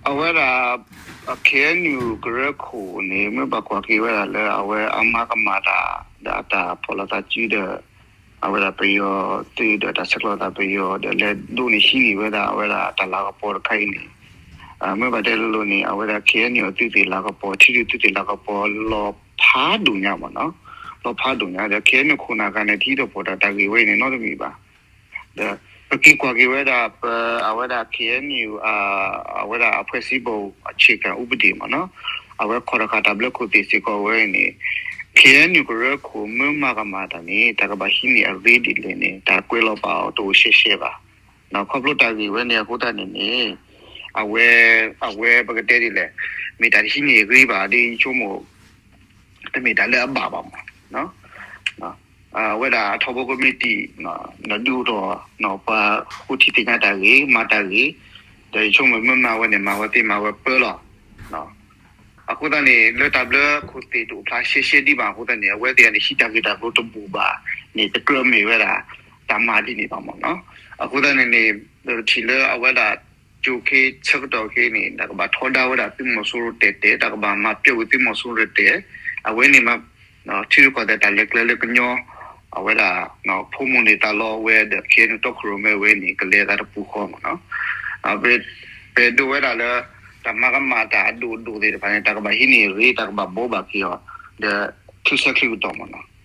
အဝဲဒၣ် KNU ကရၢခိၣ်န့ၣ် မ့ၢ်ဘၣ်ကွၢ်က့ၤဝဲဒၣ်လၢအဝဲအမၤကမၣ်တၢ် ဒီးအတၢ်ဖီၣ်လိာ်သးစုဒီး အဝဲဒၣ်ပယီၤသုးဒီးတၢ်ဆဲးကျိးသးပယီၤဒီးလဲၤဒိးန့ၢ်ဟံးန့ၢ်ဝဲဒၣ်အဝဲဒၣ်တၢ်လၤကပီၤတခါအံၤန့ၣ် မ့ၢ်ဘၣ်တဲလိၤလိၤန့ၣ် အဝဲဒၣ် KNU အသုးသ့ၣ်လၤကပီၤ ထံဒုးသုးသ့ၣ်လၤကပီၤ လီၤဖးဒိၣ်ညါမ့ၢ်နီၤ, လီၤဖးဒိၣ်ညါဒီး KNU ခိၣ်နၢ်ခါန့ၣ် ထံၣ်ထီၣ်ပီၣ်တၢ်တၢ်ဂ့ၢ်ဝဲအံၤန့ၣ်နီတမံၤဘၣ်. ဒီးပက့ၤကွၢ်က့ၤဝဲဒၣ် ပ အဝဲဒၣ် KNU အဝဲဒၣ်အဖွဲ့စည်းပုံအခြေခံဥပဒေမ့ၢ်နီၤ, အဝဲခီၣ်တဃာ်တၢ်ဘျၢခိၣ်သ့ၣ်စ့ၢ်ကီးဝဲအံၤန့ၣ် KNU ကရၢခိၣ်မ့ၢ်မၤကမၣ်တၢ်န့ၣ် တၢ်ကဘၣ်ဟံးန့ၢ်အရ့ဒ်လဲၣ်န့ၣ် တၢ်ကွဲးလီၤပာ်အီၤတအိၣ်ရှဲရှဲဘၣ်. ခီဖျိတၢ်ဂ့ၢ်ဝဲန့ၣ်အဃိသတးန့ၣ်န့ၣ် အဝဲ အဝဲပကတဲဒ်လဲၣ် မ့ၢ်တၢ်တဟံးန့ၢ်အရ့ဘၣ်ဒီး ယဆိကမိၣ် တမ့ၢ်တၢ်လၢအဘၣ်ဘၣ်မ့ၢ် အဝဲဒၣ်အထီဘိကမံးတံာ် ဒုးအိၣ်ထီၣ် ပှၤဃိထံသ့ၣ်ညါတၢ်ဂ့ၢ် မၤတၢ်ဂ့ၢ် ဒီးယဆိကမိၣ်မ့ၢ်မၤဝဲန့ၣ် မၤဝဲသ့မၤဝဲပၢလီၤ. အဃိသတးန့ၣ် လၢတၢ်ဘျၢခိၣ်သ့ၣ်တအိၣ်ဖျါရှဲရှဲဒံးဘၣ်အဃိသတးန့ၣ် အဝဲသ့ၣ်န့ၣ် ဟံးတၢ်ဂ့ၢ်တၢ်ကျိၤတဘူၣ်ဘၣ်န့ၣ် တကြၢးမ့ၢ်ဝဲဒၣ် တၢ်မၤဒ်န့ၣ်ဘၣ်မ့ၢ်နီၤ. အဃိသတးန့ၣ်န့ၣ် ပထံၣ်လၢအဝဲဒၣ် ကၠိၣ်ခ့ဆၢကတီၢ်ခ့န့ၣ် တၢ်ကဘၣ်ထီဒါဝဲဒၣ်သုးမီၤစိရိၤတဲာ်တဲာ် တၢ်ကဘၣ်မၤပျီဝဲသုးမီၤစိရိၤတဲာ် အဝဲန့ၣ်မ့ၢ် ထံရူၢ်ကီၢ်သဲးတၢ်လဲၤကျဲလၢကညီ အဝဲဒၣ် ဖိမုၣ်န့ၢ်သးလီဝဲဒီး KNU တီခိၣ်ရိၣ်မဲဝဲန့ၣ် ကလဲၤသးတပူၤဃီမ့ၢ်နီၤ. ပအဲၣ်ဒိးဝဲဒၣ်လၢ တၢ်မၤကမၣ်တၢ်အဒိၣ်ဒိၣ်သ့ၣ်တဖၣ်န့ၣ် တၢ်ကဘၣ်ဟံးန့ၢ်ရ့ တၢ်ကဘၣ်ဘိးဘၣ်က့ၤအီၤ ဒီး ထုဆၢချံကတီၢ်မ့ၢ်နီၤ.